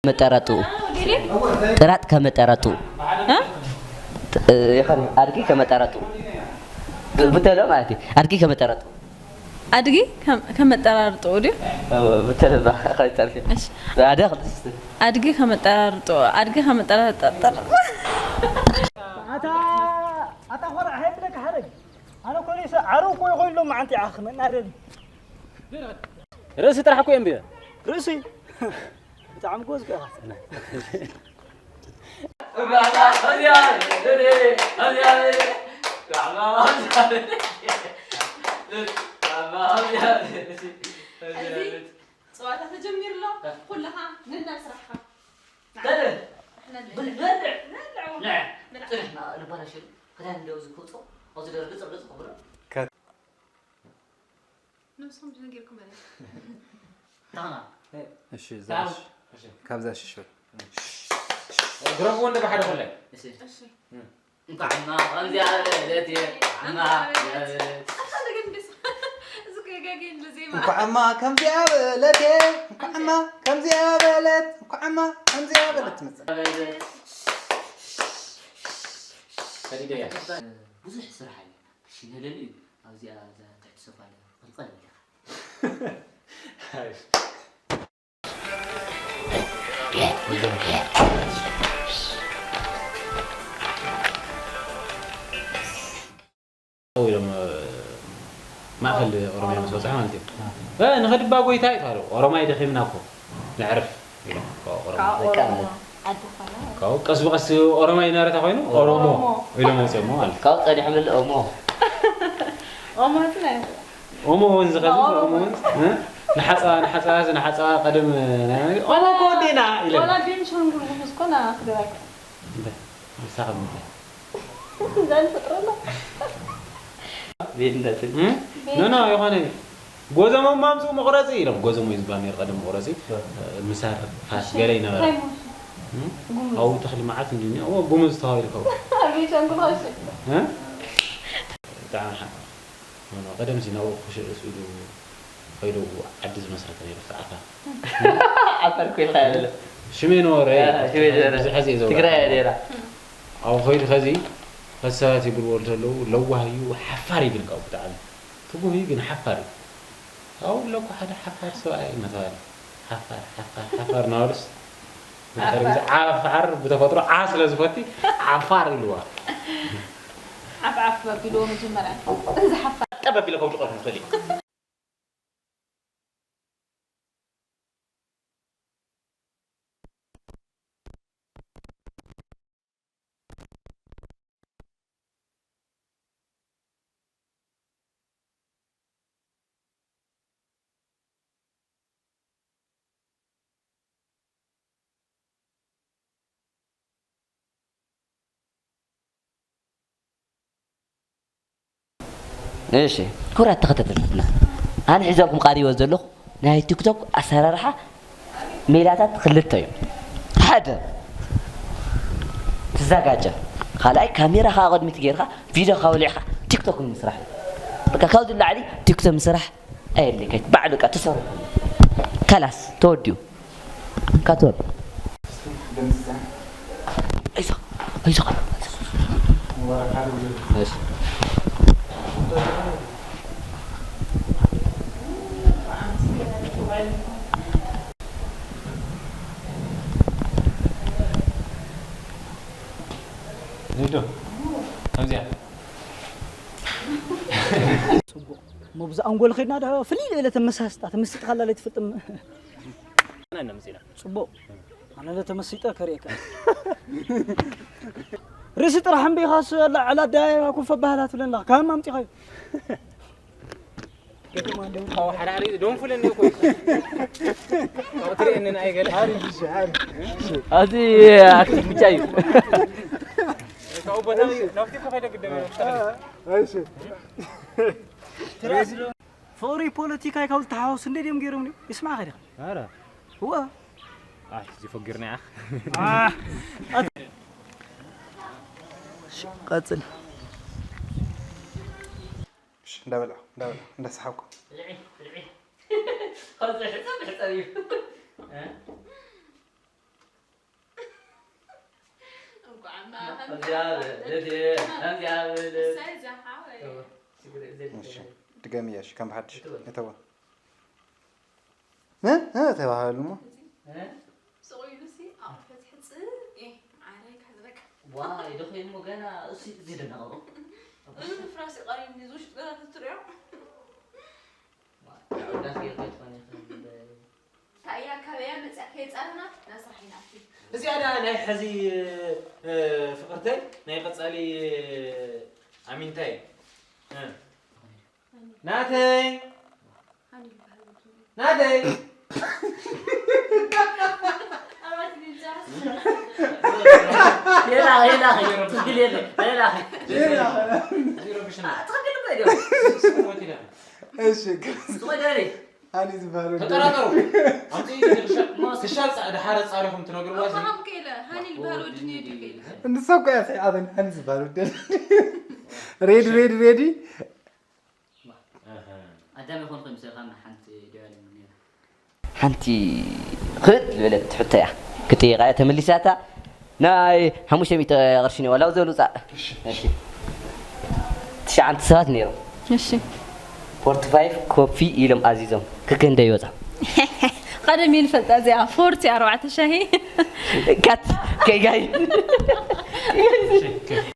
መጠረጡ። ጥራጥ ከመጠረጡ። እ? ጥ-፣ ይኸን ኣድጊ ከመጠረጡ። ብተሎ ማለት እዩ። ኣድጊ ከመጠረጡ። ኣድጊ ከም-፣ ከመጠራርጥኡ ድዩ? ብተሎ ባ-፣ ከይተርፊ። እሺ። ሓደ ክልተ። ኣድጊ ከመጠራርጥኡ። ኣድጊ ከመጠራርጥኡ። ኣታ፣ ኣታ ኾርዓ፣ ሃይ ብለካ ሓረግ። ኣነ እኮ ርእሲ ዓረው እኮ ይኾይሎም መዓንቲ ዓኽ መናደድ። ርእሲ ጥራሕ እኮ የንብየ። ርእሲ? ብጣዕሚ ጎዝ ከ ኢኻ። እዚ ጸዋታ ተጀሚሩ ኣሎ። ኩልኻ ነናብ ስራሕኻ። በል። ንሕና ንበልዕ። ንበልዕ። ንበልዕ። ንዕ። ንበልዕ። ጽንሕ፣ ና-፣ ንባላሽ። ክዳን እንደው ዝክውጾ፣ ኣብዚ ደረገ ጸብለጽ ክብሎ። ከት-፣ ነብስኹም ድነ ጌርኩም ኣለ። ታና። እሺ፣ እዛ ታና። እሺ፣ እሺ። ካብዛ እሺ፣ ሽወል። ግረፍዎ እንደ ባሕሪ ኮላይ። እሺ። እሺ። እም። እንኳዕማ ከምዚኣ በለት እየ። እንኳዕማ ከምዚኣ በለት። በለት። ኣታ ነገር እንዴስ? እዚ ከጋገ እንደ ዜማ። እንኳዕማ ከምዚኣ በለት እየ። እንኳዕማ ከምዚኣ በለት። እንኳዕማ ከምዚኣ በለት ትመጽእ። በለት። ከዲደ እያ። ብዙሕ ስራሕ ኣለ። ክሽነለሉ እዩ። ኣብዚኣ እዛ ትሕቲ ሶፋ ኣለ። ቅልቀል ኣቢልካ። ኢሎም፣ ማእከል ኦሮሚያ ምስ በጽሐ ማለት እዩ። "እ፣ ንኸድባ ጎይታ" ይበሃሉ። "ኦሮማይ ደኺምና እኮ፣ ነዕርፍ" ኢሎም። ካብ ኦሮሞ። ካብ ኦሮሞ ዓዲ ኾነ። ካብ ቀስ ብቐስ ኦሮማይ እናረተ ኮይኑ፣ ኦሮሞ ኦሮሞ። ኢሎም ወጺኦሞ ማለት እዩ። ካብ ጸኒሑ ምልእ ኦሞ። ኦሞ እንትን ኣይኮነ። ኦሞ ወንዝ ኸዚ፣ ኦሞ። ኦሞ ወንዝ፣ እ? ንሓፃ፣ ንሓፃ፣ ንሓፃ ቀደም፣ ናይ፣ ኦሞ እኮ ወዴና ኢለን። ዋላ ቤንሻንጉል ጉሙዝ እኮ ና ክደራይ። እንታይ? ንሳ ከም እንታይ? እንታይ ንፈጥረሉ? ቤንነትን። እ? ኖ፣ ኖ፣ ይኾነ። ጎዘሞ ማምፅኡ መቑረፂ ኢሎም። ጎዘሞ እዩ ዝበሃል ነይሩ ቀደም መቑረፂ። ምሳር ፋስ ገለ ይነበረ። እንታይ ሞት? እ? ጉሙዝ። ኣብኡ ተኽሊ መዓት እንድዩ እኒኦ። ኦ፣ ጉሙዝ ተባሂሉ ከው። ቤንሻንጉል ኸዚ። እ? ብጣዕሚ ሓ-፣ ኖ፣ ኖ፣ ቀደም ሲ ናብኡ ክሽዕስ ኢሉ ከይዱ ዓዲ ዝመስረተ ነይሩ፣ ክሳዕ ዓፋር። ዓፋር ኮይንካ ያለ። ሽሜን ወረ፣ አ፣ ሽሜን ወረ። ብዙሕ ግዜ እየ ዘውራ። ትግራይ እያ ነይራ። ኣብኡ ከይዱ ከዚ፣ ከዚ ሰባት ይብልዎ እንተለዉ፣ ለዋህ እዩ፣ ሓፋር ይብል ካብኡ ብጣዕሚ። ትጉህ እዩ፣ ግን ሓፋር እዩ። ኣብኡ ኣለኩ ሓደ ሓፋር ሰብኣይ እናተባህለ። ሓፋር፣ ሓፋር፣ ሓፋር እናበሉስ፣ ብድሕሪ ግዜ ዓፋር ብተፈጥሮ ዓ ስለ ዝፈቲ፣ ዓፋር ኢልዋ። ዓፍ ዓፍ ኣቢልዎ መጀመርያ። እዚ ሓፋር። ጠብ ኣቢለ ከውድቐኩም ይኽእል እዩ። እሺ፣ ክቡራት ተኸታተልትና፣ ኣነ ሒዘልኩም ቀሪበ ዘለኹ ናይ ቲክቶክ ኣሰራርሓ ሜላታት ክልተ እዩ። ሓደ፣ ትዘጋጀ። ካልኣይ፣ ካሜራ ከዓ ቅድሚት ጌርካ፣ ቪድዮ ከዓ ወሊዕካ ቲክቶክ ንምስራሕ እዩ። በቃ፣ ካብዚ ንላዕሊ ቲክቶክ ምስራሕ ኣየድልየካይ። ባዕሉ በቃ ትሰርሑ። ከላስ፣ ተወዲኡ። ካቶል። ኣይዞ፣ ኣይዞ። እሺ። ሪዶ፣ ከምዚኣ። ጽቡቕ። እሞ ብዛ ኣንጎል ኸድና ዶ ፍልይ ዝበለ ተመሳስጣ፣ ተመሲጥካ ኣላ ለይትፍልጥም። ኣነ ነምጺና። ጽቡቕ። ኣነ ዶ ተመሲጠ ከርእየካ። ርእሲ ጥራሕ እምቢኻስ ኣላ፣ ኣላ ኣደያይባ ኮፍ ኣባህላ ትብለና። ካብ ኣምጺኻዮ። ካብ ሓደ ሓደ ደንፉለኒ እኮ እዩ። ካብ ትርእየኒ ንኣይ ገለ። ሓሪፍ፣ እሺ፣ ሓሪፍ። እሺ። ኣብዚ ኣክቲቭ ብቻ እዩ። ካብኡ ቦታ ናብቲ እኮ ከይደ ግደም እዩ። እሺ። ፍቕሪ ፖለቲካይ ካብ ዝተሓዋወሱ እንደ ድዮም ገይሮም ድዩ? ይስማዕኻ ዲኻ? ኧረ። እወ። ኣይ፣ እዚ ፈጊርና ኢኻ። ኣህ። እሺ፣ ቀጽል። እሺ፣ እንዳበላዕኩ፣ እንዳበላዕኩ፣ እንዳሰሓብኩ። ብልዒ፣ ብልዒ። ከምዚ ሕጸብ፣ ሕጸብ እዩ። እ? ከምዚኣ በል፣ ከምዚኣ በል። እሰይ፣ ዝሓወይ። እሺ፣ ድገምያ፣ እሺ፣ ከም ብሓድሽ። እተወ። እ? እ? ተባህሉ እሞ። እ? ስቕ ኢሉ ሲ ኣቑሑ ትሕጽብ። ኤ፣ ዓረይ ክሕዝበካ። ዋይ፣ ደኸይ እሞ ገና እሱ ዘደናቕሮ። እዚ ምፍራስ እዩ ቀሪኒ፣ እዚ ውሽጢ ገና ትትሪኦ። ዋይ፣ ዳስ ጌርካ ትኾን ኢኻ። እንታይ እያ ካበያ መፅያ ከየፃረና ናብ ስራሕ ይንኣቱ። እዚኣ ደኣ ናይ ሕዚ፣ እ፣ ፍቕርተይ፣ ናይ ቀጻሊ፣ እ፣ ኣሚንታይ። እ። ናተይ! ናተይ! የላ፣ የላ፣ ትግል የለ፣ የላ። ዜሮ ብሽና። ትኽክል እኮ እዩ። ስሙ ወኪላ። እሺ፣ ዝኸደለይ። ሃኒ ዝበሃል ወዲ ተጠራጠሩ። ኣምፅኢ፣ ክሻ-፣ ክሻ ፃ-፣ ድሓረ ፃሪኹም ትነግርዋ እዚ። ኣብርሃም ከይለ፣ ሃኒ ዝበሃል ወዲ እኒኦ ድዩ ከይለ? ንሳ እኮ እያ ስሒቓትኒ፣ ሃኒ ዝበሃል ወዲ። ሬዲ፣ ሬዲ፣ ሬዲ። ኣዳም ይኾን ኮይኑ ሰልካ ሓንቲ ደዋል ነይራ። ሓንቲ ክድ ዝበለት ሕቶ እያ። ክጥይቃ እያ ተመሊሳታ። ናይ ሓሙሽተ ሚእቲ ቅርሺ ነይዋ፣ ላው ዘሉ ጻ-፣ እሺ። ትሽዓተ ሰባት ነይሮም። እሺ። ፎርቲ ፋይቭ ኮፊ ኢሎም ኣዚዞም። ክክንደይ ይወጻ? ቀደም ኢሉ ፈልጣ እዚኣ፣ ፎርቲ ኣርባዕተ ሻሂ። ካት ከይጋይ። እሺ፣ ኦኬ።